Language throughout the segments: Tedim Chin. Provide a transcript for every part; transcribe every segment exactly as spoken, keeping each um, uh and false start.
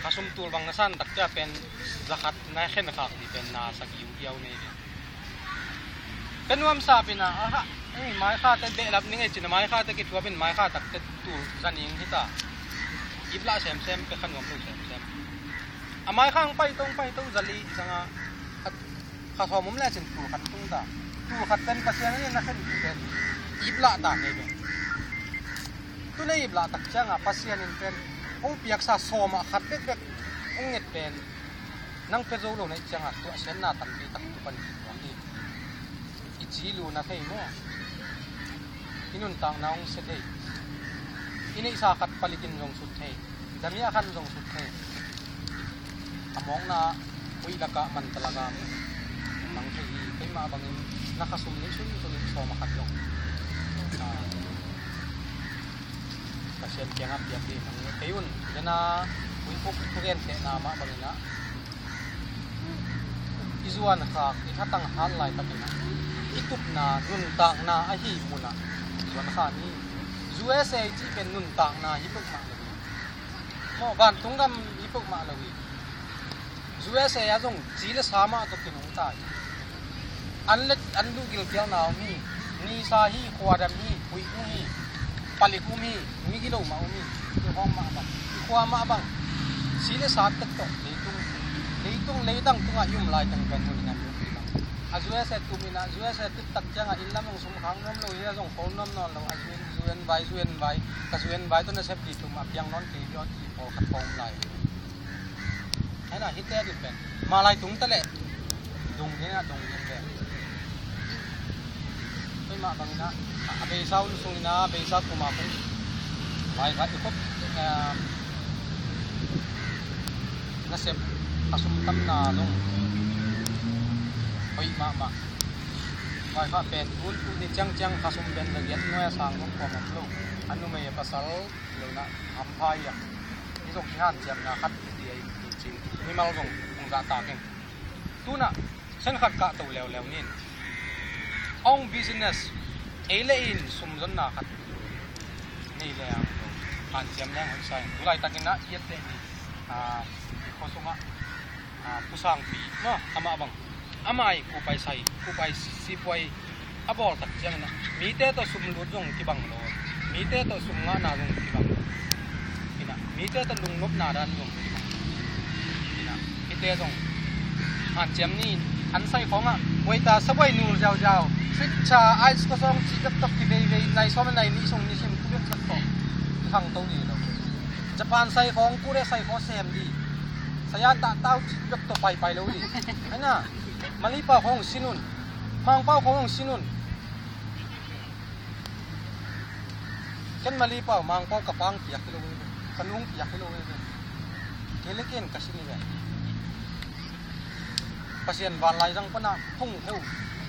Khasum tul bang na san tak cia pen zakhat na khen khak dih pen na sagih uh hiau nei ve. Pen nuamsa pi na, aha, ei, maikhate behlap ning ei cin a maikha te kithuap in maikha takte tul zaning hita. Iplah semsem pe kha nuam lo semsem. A maikha ang paito ang paito zali sanga kha sawm om le cin tul khat tung ta. Tul khat pen Pasian in na khen pi pen iplah ta nei ve. Tu na iplah tak cianga Pasian in pen ong piaksa sawma khat bekbek ong nget pen nang pia zo lo na ih cianga tuahsiatna tampi tak tu pan kituang hi. I ci lu na thei maw? I nuntakna hong sia thei. I neihsa khat palikin zong sut thei. Damia khan zong sut thei. A mawkna ui laka man talaka mang thei hi. Keimah bangin na khasum nih sunsun in sawma khat zong Pasian kiangah piak dih mang thei un. Dena uipuk thugen thehna mah banginah i zuan khak, i thatang hat laitakinah i tupna nuntakna ahi munah zuan kha ni. U S A i cih pen nuntakna hi peuhmah lo hi. Maw, vantung gam hi peuhmah lo hi. U S A a zong ci le sa mah tawh kinung ta hi. An le an duh gilkialna om hi. Nisa hi, khuadam hi, huih um hi, palik um hi, migilo mah um hi. I hawng mah bang, i khua mah bang, ci le sa tek tawh leitung, leitung leidang tungah i um lai teng pen hun in an duh hi bang. A U S A tum inah, U S A tum tak ciangah inn lam zong sum khang nuam lo hi, a zong khol nuam nawn lo. A U N, U N vai, U N vai, ka U N vai tawh na sep dih tum a piang nawn kei hi aw, ci pawlkhat khawng lai. Hena hite a ding pen malai tung ta leh dung ding a dung ding ve. Keimah bangin ah a beisa hun sungin ah a beisa kuma kung vai khat i khop, eh, nasep a sum tamna zong hoih mahmah. Vai khat pen tun tu ni ciangciang a sum pen zagiat nuai a sang zong kuamah lo. A numei a pasal lo na hampha hi a. Hi zong i hanciamna khat hi a i cing. Mimal zong hong zahtak in. Tunah sen khat kah to leuleu nin. Ong business ei le in sumzonna khat nei le ang hanciam leng hoih sa in. Tulai takin ah i et teh ni. Ah, i khuasungah, ah, Pu Sangpi maw, amah bang. Amah i kupai sai, kupai sipuai a bawl tak ciangin ah mite tawh sumlut zong kibang lo, mite tawh sum ngahna zong kibang lo. Inah, mite tawh lungnopna dan zong kibang lo. Inah, mite zong hanciam ni. An sai khawngah waiter sabuai nul ziauziau, sweet cha, ice kosong cih bektok kiveivei, nai sawm le nai nih sung nisim kibek sak tawh kihang to dih lo. Japan sai khawng, Korea sai khawng sem dih. Saya tahtau cih bektok paipai lo dih. Aina, Malipau khawng sin un. Mangpau khawng sin un. Ken Malipau, Mangpau ka pang piak hi lo hi ve. Ka nung piak hi lo hi ve. Kei le ken ka sin hi ve. Pasian vanlai zang pana hung heu.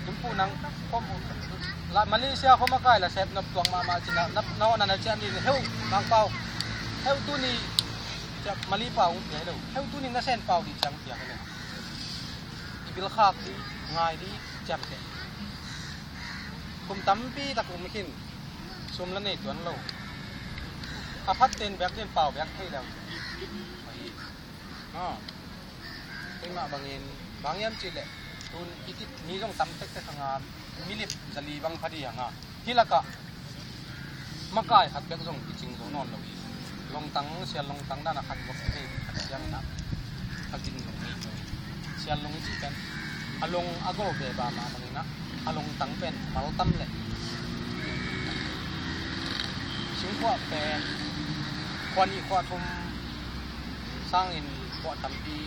Tumpu nang khom la Malaysia khom a kai la sep nop tuang mahmah cina nap na hona na cian ni heu Mangpau. Heu tuni cia Malipau hung piak hi lo. Heu tuni na sen pau di ciang piak hi lo. I bil khak di, ngai di, ciam te. Kum tampi tak um khin, sum la nei tuan lo. A phat ten bek din pau bek thei lo. Ahi. Aw. Keimah bangin, bang hiam cih leh, tun i kit mi zong tam tektek hang a, milip zali bang pha dih hang a. Hih lakah makai khat bek zong kicing zo nawn lo hi. Longtang, sial longtang dan a khat bek kicing khat siang inah a gin zong nei lo hi. Sial long i cih pen a long a gol ve ba mah bang inah a longtang pen mal tam leh singkhuah pen khua nih khua thum sangin khua tampi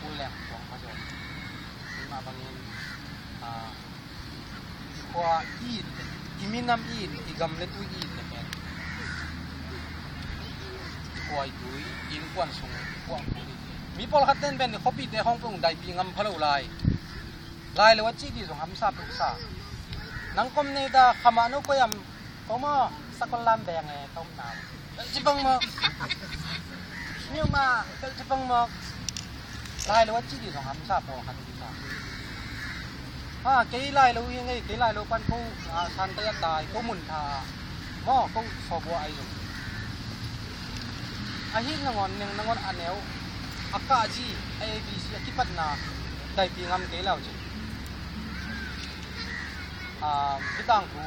kul leng tuang pha zaw. Mah bangin, ah, i khua i it, i minam i it, i gam le tui i it le pen i khua i tui, i innkuan sung i khua kul hi. Mi pawlkhat ten pen i khuapite hong pung daipi ngam pha lo lai. Lai lo a cih dih zong hamsa peuhsa. Nang kom nei ta khamah no koi am ko maw sakol lam beng e ka om nau. Belh ci pang mawk. Miu mah belh ci pang mawk. Lai lo a cih dih zong hamsa pawlkhat dih sa. Ha, kei lai lo hi ngei, kei lai lo pan ko, ah, Santei a tai, ko mun tha. Maw, ko sawbua ai zong. A hih nangawn, neng nangawn a neu. A kah zi, a A B C a kipatna daipi ngam kei lo cin. Ah, hi tangthu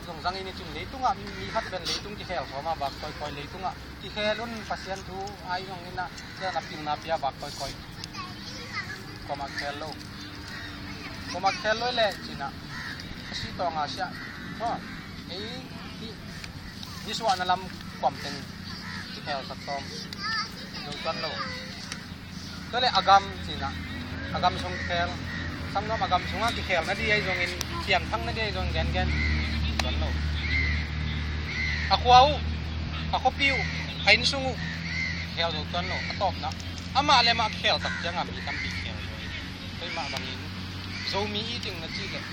zong zang in i cin leitungah mi khat pen leitung kikhel sawm a vak kawikawi leitungah kikhel un Pasian thu ai zong in ah, cian a pilna pia vak kawikawi. Kuamah khel lo. Kuamah khel lo leh cinah a si tawng a siah. Maw, ei hi, hi suahna lam kuam teng kikhel sak tawm. Zo tuan lo. Tua leh a gam cinah a gam sung kikhel. Sangnuam a gam sungah kikhel na di ai zongin, pianthak na di ai zongin gengen tuan lo. A khua uh, a khuapi uh, a inn sung uh kikhel zo tuan lo. A tawpna amah le amah kikhel tak ciangah mi tampi kikhel zo. Keimah bangin Zomi i cing na cih leh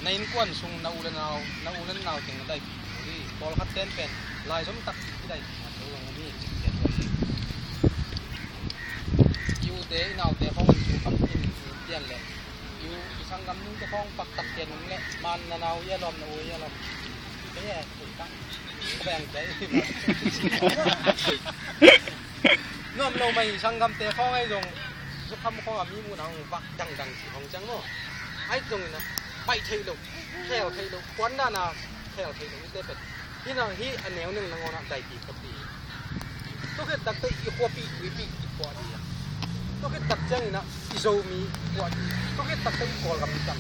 na innkuan sung na u le nau, na u le nau cing na daipi kul hi. Pawlkhat ten pen laizom tak i daipi ngam lo zong om hi. I ute i naute khawng in thu kham in pian leh i u i sanggam nungte khawng paktak pian um leh man na nau i a lawm na u i a lawm. Kei e kum tak veng kei. Nuam lo mai sanggamte khawng ahi zong zukham khawng a mi muhna hong vak dangdang si hong ciang maw? Ahi zongin a baih theih loh, khel theih loh, puan dana khel theih loh ite pen hi nang hi a neu neng nangawnah daipi ka pi. Tukhit takte i khuapi tuipi i puah dih a, tukhit tak ciangin a i Zomi puah dih. Tukhit takte i Kawlgam i tam.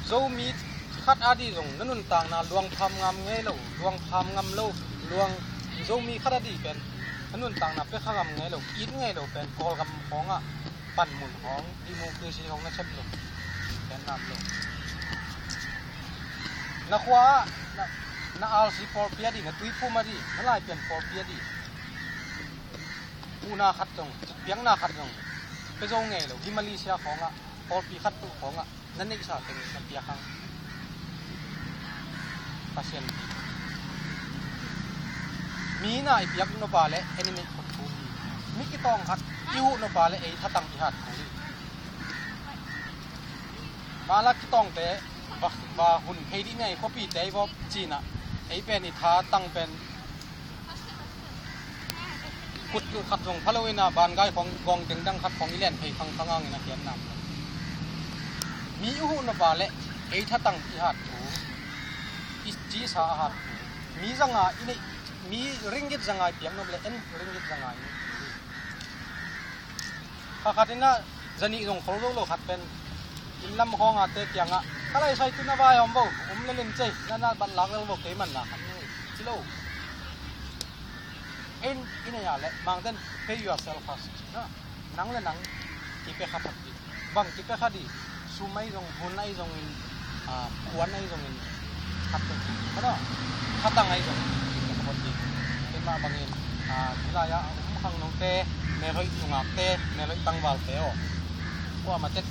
Zomi khat a dih zong na nuntakna luang pham ngam ngei lo, luang pham ngam lo, luang Zomi khat a dih pen na nuntakna pia kha ngam ngei lo, it ngei lo pen Kawlgam khawngah panmun khawng, democracy khawng na sep lo, pen nam lo. Na khua ah na, na R C pawlpi a dih, na tuiphum a dih, na laipian pawlpi a dih. Huhna khat zong, piakna khat zong pia zo ngei lo, hi Malaysia khawngah pawlpi khat tuh khawngah na neihsa teng na piak hang. Pasian mi na i piak nop a le en i neih khop kul hi. Mi kitawng khat i huh nop a le ei thatang i hat kul hi. Mala kitawngte va, va hun phei dih ngei khuapite i vawp cinah ei pen i thatang pen kut luh khat zong pha lo in a, bangai khawng gawng teng dang khat khawng i len phei khangkhang hangin a kian nam. Mi i huh nop a le ei thatang i hat thu, i cisa a hat thu. Mi zanga i neih, mi ringgit zanga i piak nop le en ringgit zanga i neih. Kha khat in a zanih zong khol zo lo khat pen inn lam khawng a te kiangah ka lai sai tu na vai om bo, um le len cei, na na bat lak lel bo kei man na khat nei ci lo. Ei in, i nei a le mangten pay yourself first. Na, nang le nang kipia kha phot dih. Bang kipia kha dih? Sum ahi zong, hun ahi zongin, ah, puan ahi zongin khat phot dih. Kha tang ahi zong khat phot dih. Keimah bangin, ah, hih lai-ah a um khangnote, melhoih nungakte, melhoih tangvalte aw, kuamah tet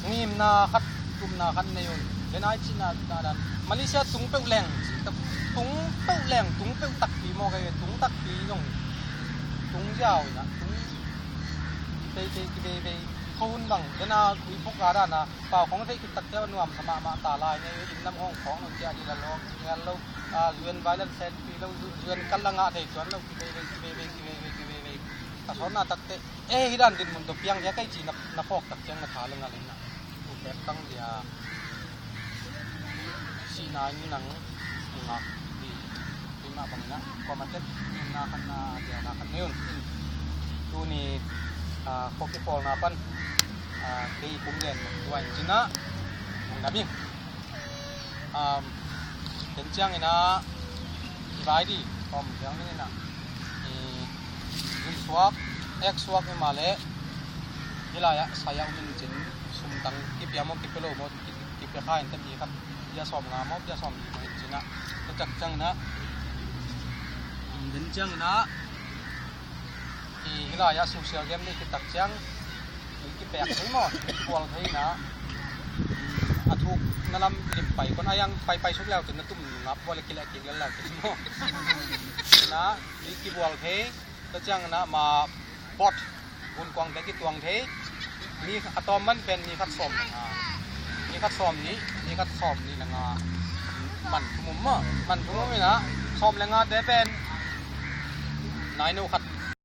ngimna khat, tumna khat nei un. Denai cihna dan Malaysia tung peuh leng, tung peuh leng, tung peuh takpi maw, kei tung takpi zong, tung ziau inah, tung kei kei kei kei kei kho hun bang dena ui phuk a dana pau khong thei kit takte nuam sa mahmah ta lai nei. Inn lam hong khawng lo ciah dih la lawng ngial lo, ah, zuan vai lan senpi lo, zuan kal la ngah thei tuan lo, kivei vei, kivei vei, kivei vei, kivei vei. A sawtna takte, eh, hi dan dinmun tawh piang hia kei ci na, na phawk tak ciang na tha le ngal inah. Ute tang dia sihna in nang ngak dih. Keimah bangin ah kuamah tet nunna khatna, diana khat nei un. Tuni, ah, khua kipawlna pan, ah, kei kum gen tua in cinah hong dam ing. Um, ken cianginah i vai dih om ciang inah i zun suak, ek suak i mah leh hih lai-ah sai-ah um in cin sumtang kipia maw, kipia lo maw, ki, kipia kha in tami khat bia sawm nga maw, bia sawm li maw in cinah. Tua tak cianginah, um, den cianginah i hih lai-ah social game nei kik tak ciang i kipek thei maw, i kibual thei inah, a thuk na lam lim pai kon a yang pai pai suk leu tun na tum ngap bual i kileh kik lel leu tun maw. Inah i kibual thei. Tua cianginah ma bot gunkuangte kituang thei. Mi a tawm man pen mi khat sawm le nga, mi khat sawm nih, mi khat sawm nih le nga man thum um maw. Man thum um inah sawm le ngate pen naino khat